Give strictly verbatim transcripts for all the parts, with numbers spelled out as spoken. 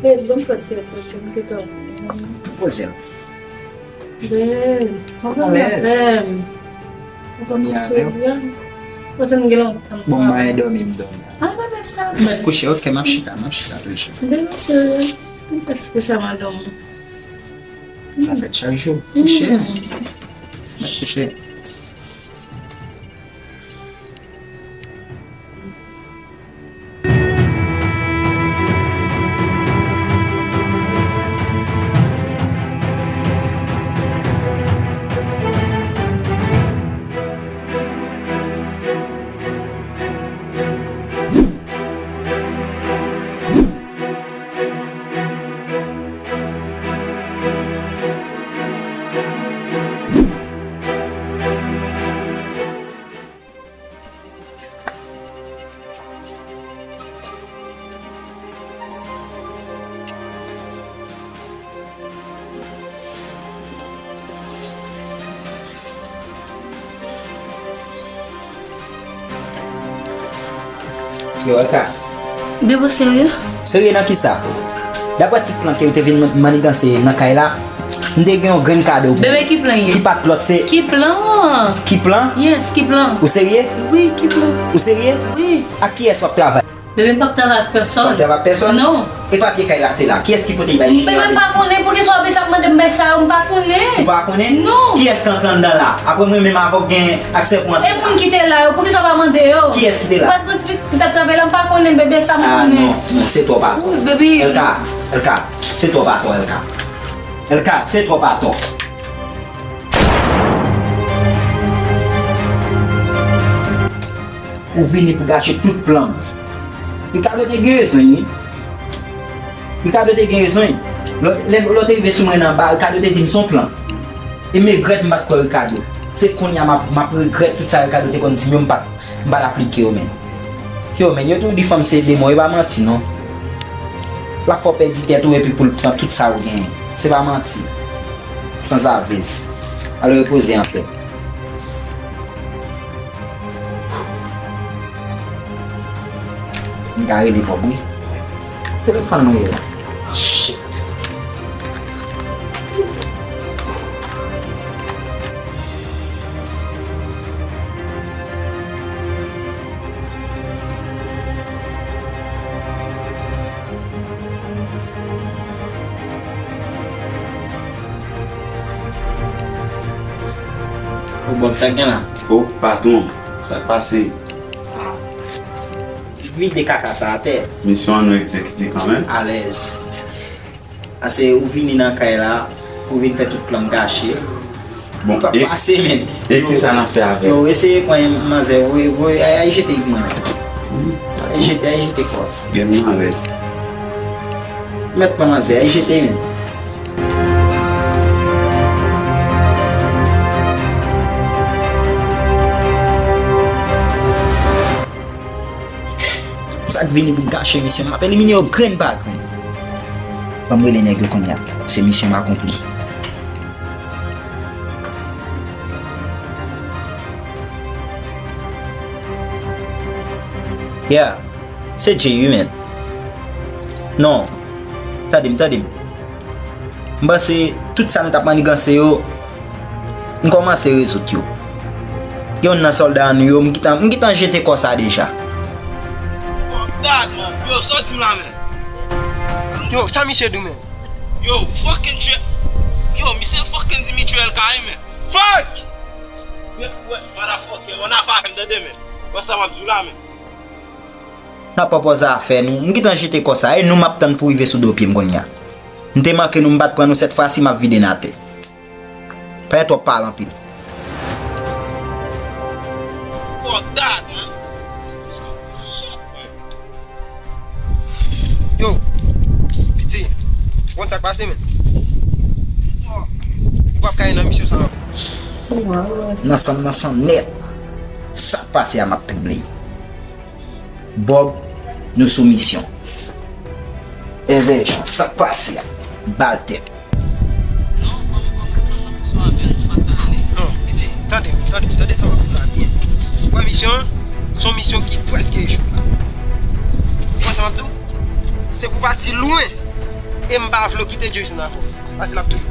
E, bon, sa ti reflechi, m te tann. Poze l. Ben, kòman w ap fè m? Ou pa kouche byen? Paske m gen lontan m travay. Bon, mwen dòmi, m dòmi. Ah, bebe, sa. Mèt kouche, ok, m ap chita, m ap chita toujou. Ben, non, serye. M fatige, sa m al dòmi. Sa fèt chak jou. Kouche. Mèt kouche. Yo, Elka. Bebe, w serye? Serye nan kisa? Daprè tout plan ke ou te vin man-, maniganse nan kay la, m te gen yon grenn kado pou ou. Bebe, ki plan ye? Ki pa t lòt, se... Ki plan? Ki plan? Yes, ki plan? Ou serye? Wi, ki plan? Ou serye? Wi. Ak kiyès w ap travay? Bebe, m p ap travay ak pèsòn. W ap travay ak pèsòn? Non. E papye kay la te la? Kiyès ki pote l bay... Bebe, m pa konnen. Poukisa w ap ap mande m bay sa yo? M pa konnen. Ou pa konnen? Non. Kiyès ki antre anndan la? Apre mwen menm avè w gen aksè pou antre. E moun ki te la yo, poukisa w pa mande yo? Kiyès ki te la? Ou pa t pran ti pitit ki t ap travay la, m pa konnen, bebe, sa m konnen. Ah, non, non, se twòp atò. Wi, bebe. Elka, Elka, se twòp atò, Elka. Elka, se twòp atò. Ou vini pou gache tout plan m. Ricardo te gen rezon, wi. Ricardo te gen rezon, wi. Lè, lè, lè w te rive sou mwen nan ba, Ricardo te di m se yon plan. E m regrèt m pa t kwè Ricardo. Se kounye a m ap, m ap regrèt tout sa Ricardo te konn di m yo, m pa t, m pa t aplike yo, menm. Yo, menm, yo tou di fanm se demon, e pa manti, non. L ap fè w pèdi tèt ou epi pou l pran tout sa ou genyen. Se pa manti. Sanzavèz. Al repoze anpè. M ka rele Bob, wi. Telefòn mwen ye la. Shit. Ô, Bob, sa k gen la? Ô, patwon, sa k pase? Ah. Vide kaka sa atè. Misyon an nou egzekite kanmenm. Alèz. Ase ou vini nan kay la, ou vin fè tout plan m gache. Bon, e, pase, men. E kisa n ap fè avè l? Yo, eseye pran manzè, voye, voye, ay, ay jete pou mwen. Ay jete, ay jete kò. Gen mwen avè l. Mèt pran manzè, ay jete, men. Sa k vini pou gache misyon, m ap elimine yo grenn pa grenn. Ban m rele nèg yo kounye a. Se misyon m akonpli. Yeah, se Jay wi, men. Non, tande m, tande m. M panse tout sa nou t ap maniganse yo, m kòmanse rezoud yo. Gen youn nan sòlda nou yo, m gentan, m gentan jete kò sa deja. Fuck that, man. Yo, sòti m la, men. Yo, sa misye di w, men? Yo, fucking Tr-, yo, misye fucking di m Tr L K, men. Fuck! Wè, wè, motherfucker, on a fè m tande, men. Wè sa m ap di w la, men. N ap pran pòz afè nou. M gentan jete kò sa. E nou m ap tann pou rive sou do pye m kounye a. M te manke nou, m pa t pran nou, sèt fwa si m ap vide n atè. Pa gen twòp pale anpil. Fuck that, man. Shit, man. Yo, piti, ou konn sa k pase, men? Ou p ap ka nan misyon sa ankò. Nan san m, nan san nèt. Sa k pase a, m ap trible. Bob, nou sou misyon. Èvè Jan, sa k pase a? Bal tèt. Non, piti, tande, tande, tande sa w ap di la byen. Ou wè misyon an? Se yon misyon ki prèske echwe la. Ou konn sa m ap di w? Se pou pati lwen. E m pa vle w kite Jason avè w, paske l ap touye w.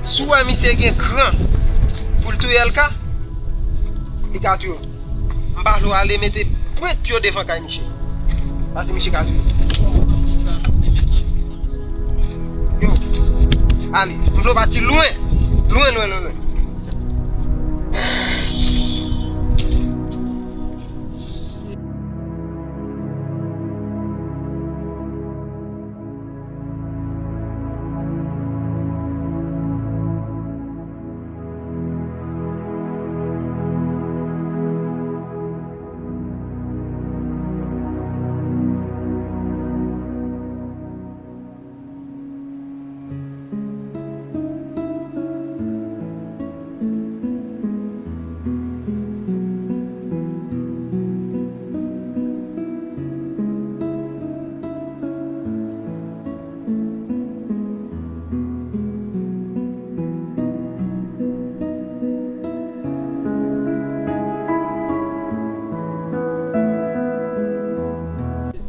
Si w wè misye gen kran pou l touye L K, li ka touye w. M pa vle w ale mete pwent pye w devan kay misye, paske misye ka touye w. Yo, ale, m vle w pati lwen, lwen, lwen, lwen, lwen.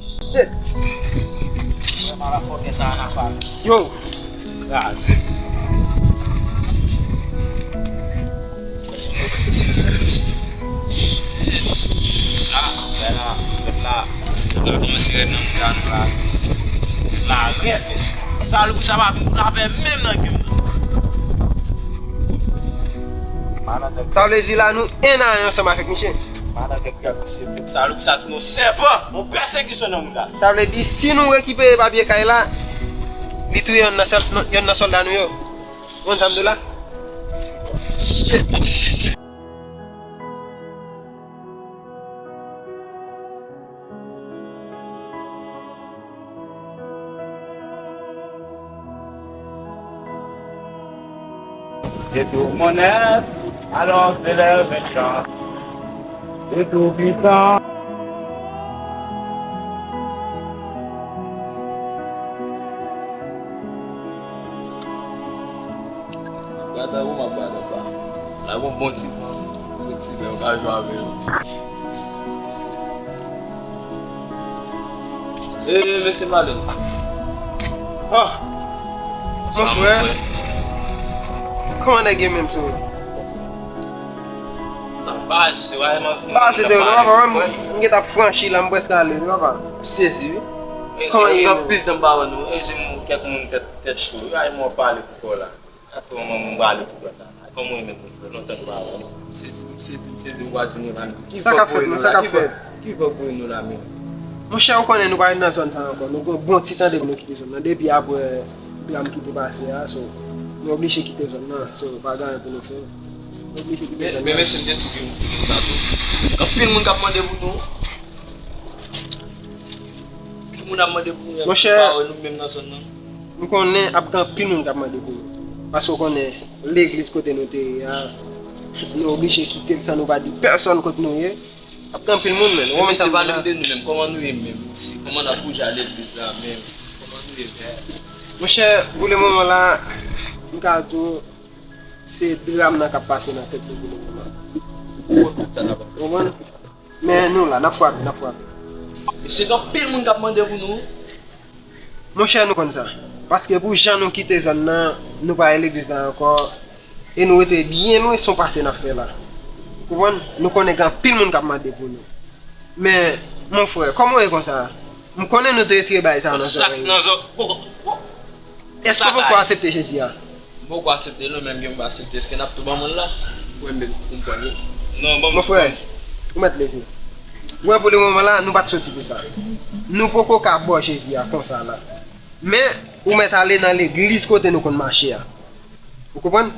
Shit. Yo. Kraze. Ah, la, la, la, la kòmanse rèd nan mouda nou la. La rèd, mesye. Salopri sa pa vin pou l avè menm nan gèm nan. Sa vle di la nou en a en ansanm avèk misye. Salopri sa tounen yon sèpan, yon pèsekisyon nan mouda. Sa vle di si nou rekipere papye kay la, li touye yonn nan sèl, yonn nan sòlda nou yo. Konn sa m di w la? Shit. J'ai tout mon être, alors c'est le méchant. Le Tout-Puissant. Gade ou m ap gade pa. La gon bon ti fanm, bon ti nèg, ou ka jwe avè yo. E mesye Malen. Ah! Mon frè. Kòman nèg yo menm tou? Sa pa se wè man. Pa se de papa, m gentan franchi la, m prèske ale wi papa. M sezi wi. Kòman ye menm? Anpil tan m pa wè nou. E si kèk moun tèt tèt cho. Ay mwen pale pou kò la. Atò, mwen, mwen prale pou kò la. Kòman w ye menm, mon frè? Lontan nou pa wè. M sezi, m sezi, m sezi, m pa di nou la menm. Sa k ap fèt, non? Sa k ap fèt? Ki vag voye nou la menm? Monchè, ou konnen nou pa ret nan zòn sa ankò. Nou gen bon ti tan depi nou kite zòn nan. Depi apre dram ki te pase a, so, nou oblije kite zòn nan. So, pa gen anyen pou nou fè. Nou oblije kite zòn nan. Men, men, men, se m te touche yon moun sa tou. Anpil moun k ap mande pou nou. Tout moun ap mande pou nou, monchè, pa wè nou menm nan zòn nan. M konnen ap gen anpil moun k ap mande pou nou. Paske w konnen legliz kote nou te ye a, nou oblije kite l san nou pa di pèsonn kot nou ye. Ap gen anpil moun, men. Ou wè sa m di la? Mesye, pale m de nou menm. Kòman nou ye menm? Si, kòman n ap bouje a legliz la menm? Kòman nou ye menm? Monchè, pou le moman la, m ka di w, se dram nan k ap pase nan tèt nou pou le moman. Ou konprann? Men nou la, n ap frape, n ap frape. Mesye, gen anpil moun k ap mande pou nou. Monchè, nou konn sa. Paske pou jan nou kite zòn nan, nou pa e legliz la ankò, e nou rete byen lwen, se yon pase n ap fè la. Konprann? Nou konnen gen anpil moun k ap mande pou nou. Men, mon frè, kòman w ye konsa? M konnen nou te retire bagay sa nan zòrèy ou. Èske w poko aksepte Jezi a? M poko aksepte non, men m gen pou m aksepte. Èske n ap tou ban moun la? Ou menm pou m pran yo? Non, ban m. Mon frè, ou mèt leve. Ou wè, pou le moman la, nou pa t soti pou sa. Nou poko ka ba w Jezi a konsa la. Men, ou mèt ale nan legliz kote nou konn mache a. Ou konprann?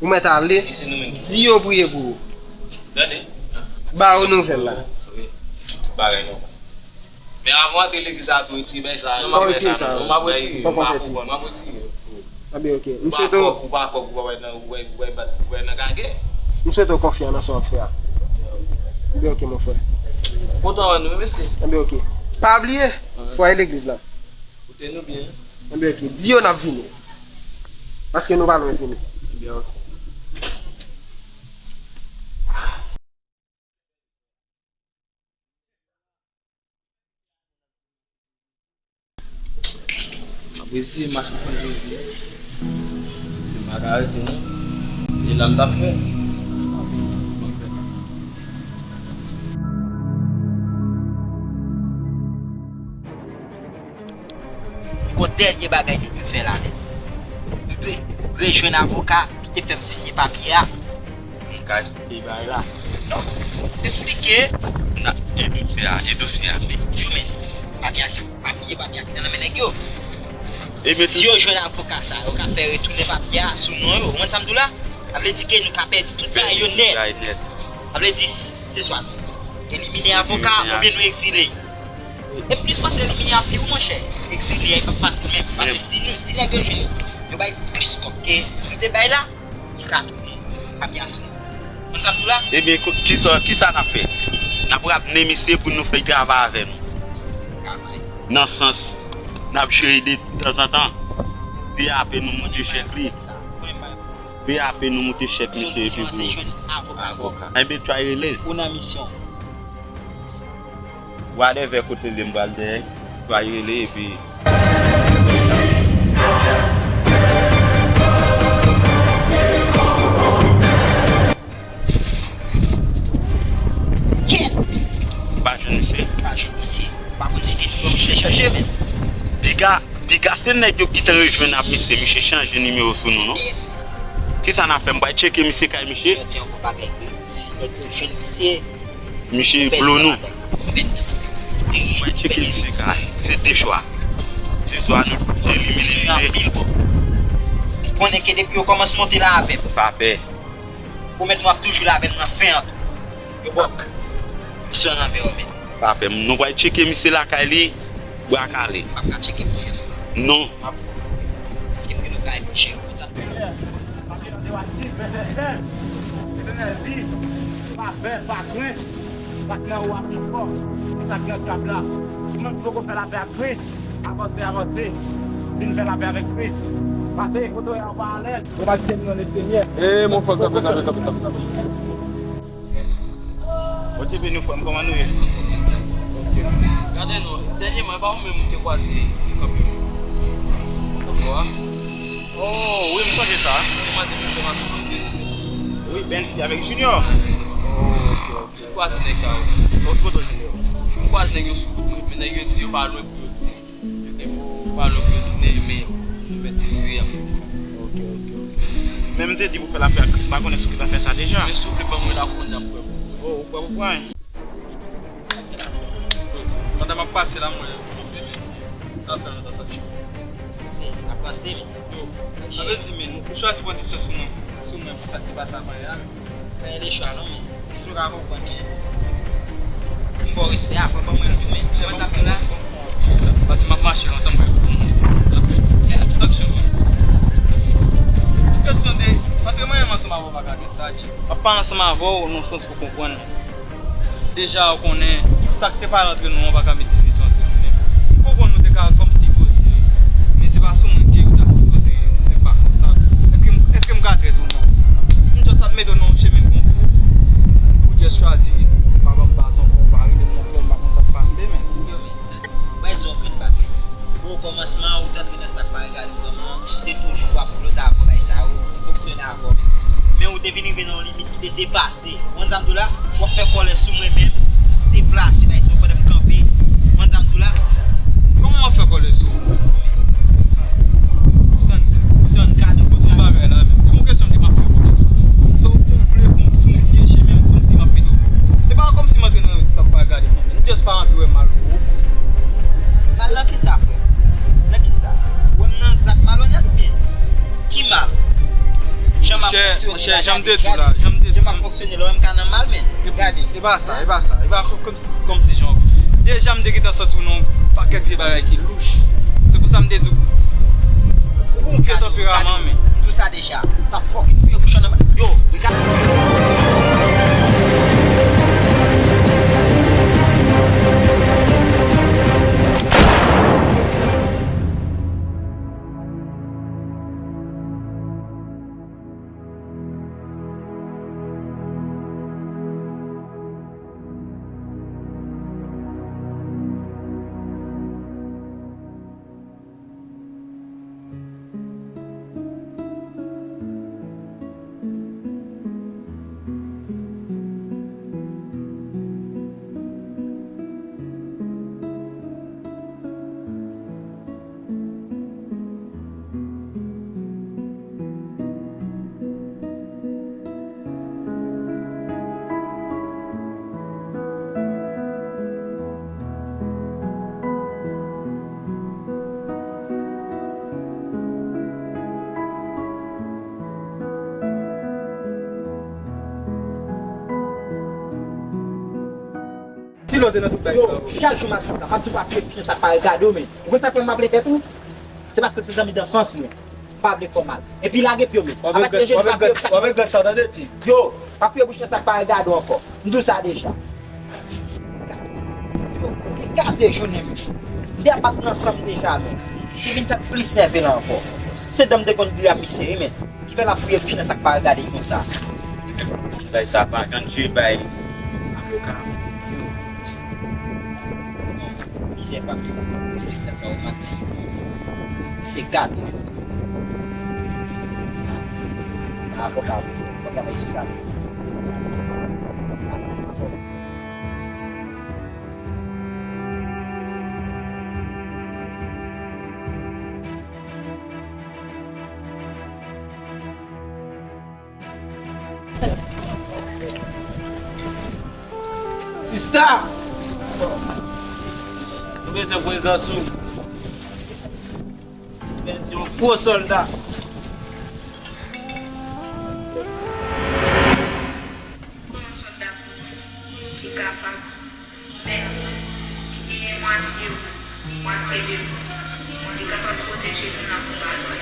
Ou mèt ale, di yo priye pou ou. Gade. Ba yo nouvèl la. Wi. Tout bagay nòmal. Men avan w antre legliz la, tou retire bagay sa yo. Non, m ap retire sa yo. M ap retire. M ap retire. Anben, oke. M swete w. Ou pa kòk, ou pa wè nan, ou wè, ou wè bat, ou wè nan kake. M swete w konfyan nan sa w ap fè a. Anben, oke, mon frè. Kontan wè nou, wi, mesye. Anben, oke. Pa bliye, fwaye legliz la. Kote nou byen? Anben, oke. Di yo n ap vini. Paske nou pa lwen vini. Anben, oke. Mesye, mache pran plezi. M pa ka rete, non. E la m t ap fè. Gon dènye bagay nou dwe fè la nèt. Nou dwe rejwenn avoka ki te fè m siyen papye a. M ka kite bay la. Non. Esplike. Na, e dosye a, e dosye a. Yo, men, papye a ki, papye, papye a ki nan men nèg yo. Si yo jwenn avoka sa, yo ka fè retounen papye a sou non yo. Ou konprann sa m di w la? Sa vle di ke nou ka pèdi tout bagay yo nèt. Sa vle di, se swa nou elimine avoka a, oubyen nou egzile. E plis pase elimine a pi ou, monchè. Egzile a, e p ap fasil menm. Paske si nou, si nèg yo jwenn, yo bay plis kòb ke nou te bay la, li ka tounen. Papye a sou nou. Konn sa m di w la? Ebyen, ko-, kisa, kisa n ap fè? N ap ramne misye pou nou fè travay avè nou. Travay. Nan sans, n ap jere de tanzantan. P A P nou moute chèk li. P A P nou moute chèk misye epi pou. Avoka. Ebyen, try rele. Ou nan misyon. Whatever kote l ye m pral dèyè, try rele epi. Kè! M pa jwenn misye. M pa jwenn misye. M pa konn si te nimewo misye chanje, men. Piga, piga se nèg yo ki te rejwenn ak misye. Misye chanje nimewo sou nou, non? Kisa n ap fè? M pral tcheke misye kay misye. Jodi a, yon bon bagay, wi. Si nèg yo jwenn misye, misye blo nou. Mwen tcheke misye ka. Se de chwa. Se swa nou elimine misye. Konnen ke depi yo kòmanse monte la avè m. Pa pè. Pwomèt nou ap toujou la avè m nan fen an tou. Yo bòk. Misyon nan men w, men. Pa pè. Nou pral tcheke misye lakay li. Bra kale. M ap ka tcheke misye ansanm avè w. Non. M ap fè w. Paske m gen lòt bagay pou jere. Konn sa. Etènèl, Etènèl di, pa pè, pa krent, sa k nan ou a pi fò ke sa k nan dyab la. Ou menm ki poko fè lapè ak Kris, avanse, avanse, vin fè lapè avèk Kris. Pase kote w ye a, ou pa alèz. Ou pa di se nou nan Senyè. E, mon frè, kanpe, kanpe, kanpe, kanpe, kanpe. Bondye beni w, frè m, kòman nou ye? Ok. Gade non, dènyèman, e pa ou menm ou te kwaze li kanpe nan bò a? Oh, wi, m sonje sa. Ou te kwaze li te kwaze. Wi, Benz ki avèk Junior. Oh, ok, ok. M kwaze nèg sa yo. Ok, kote Junior? M kwaze nèg yo sou wout mwen, men nèg yo di yo pa lwen pou yo tounen. Yo te pou pa lwen pou yo tounen, men nou pèdi espri a. Ok, ok, ok. Men m te di pou fè lapè ak Kris, m pa konnen si w te ta fè sa deja. Men souple, ban mwen la pou mwen ta pran. Oh, ou pran pou pran? Pandan m ap pase la, mwen, m ap fè men. Sa fè lontan sa deja. Se, n ap pase, men. Yo, sa vle di, men, ou chwazi pran distans pou mwen, sou mwen, pou sa k te pase avan yè a, men. Fè de chwa non, men. Toujou ka konprann. M ba w respè a, fò ban mwen l tou, men. Ou konprann sa m di w la? Paske m ap mache lontan, mwen. Aksyon. Kesyon de, antre mwen menm ansanm avè w pa ka gen sa, Dji. M ap pale ansanm avè w nan sans pou konprann. Deja, ou konnen, sa k te pale antre nou an pa ka met divizyon antre nou menm. M konprann nou te ka kòmsi koze, men se pa sou mwen ke ou ta sipoze fè pa konsa. Èske m, èske m ka trèt ou? Non. M just ap mete w nan yon chemen konfou. Ou just chwazi pa ban m baz ankò, ou pa rele m ankò, m pa konn sa k pase, men. Yo, men, mwen di w yon grenn bagay. O kòmansman, ou t antre nan sa k pa regade w vrèman, ou te toujou ap floze avè w, bagay sa yo, fonksyone avè w. Men ou te vin rive nan yon limit ki te depase. Ou konn sa m di w la? W ap fè kòlè sou mwen menm, deplase, bay sa yo pandan m kanpe. Ou konn sa m di w la? Kòman w ap fè kòlè sou ou? Tann, tann, gade, m di w yon bagay la, men. E yon kesyon de m ap fè kòlè sou ou. Sa w vle pou m, pou m vye chemen m, kòmsi m ap mete w. Se pa kòmsi m antre nan sa m pa gade non, men m just pa anvi wè mal pou ou. Mal nan kisa, frè? Nan kisa? Ou wè m nan zak malonèt oubyen? Ki mal? Jan m ap fonksyone la, jan m te di w la, jan m te di w la, jan m ap fonksyone la, ou wè m ka nan mal, men gade. E pa sa, e pa sa, e pa kòmsi, kòmsi jan. Deja m te gentan santi w nan yon pakèt vye bagay ki louch. Se pou sa m te di w, ou gon vye tanperaman, men. M di w sa deja. M t ap fòk vye bouch nan yo. Yo, chak jou m ap di sa, m ap di w pa fouye pichon sa k pa regade w, men. Ou konn sa k fè m pa vle tèt ou? Se paske se zanmi danfans mwen. M pa vle fè w mal. Epi lage pye w, men. Apa te jodi pa fouye sa. W ap regret sa w tande, Ti. Yo, pa fouye pichon sa k pa regade w ankò. M di w sa deja. Yo, se gate jounen m. M te ap bat nan san m deja, men. Misye vin fè plis nève la ankò. Se dan m te konn griye a misye, wi, men. Ki fè l ap fouye pichon sa k pa regade l konsa? Bay sa pa ganje bay avoka. Yo. Bon, mizè pa m sa. Se lè sa w mati. Se gate. Avoka, fò travay sou sa. Sa. Ala, se pa pwoblèm. Sista! Nou bezwen prezans ou. Ou pèdi yon gwo sòlda. Yon sòlda ki kapab fè, ki genyen mwatye ou, mwatye de ou, li kapab pwoteje nou nan konba sa.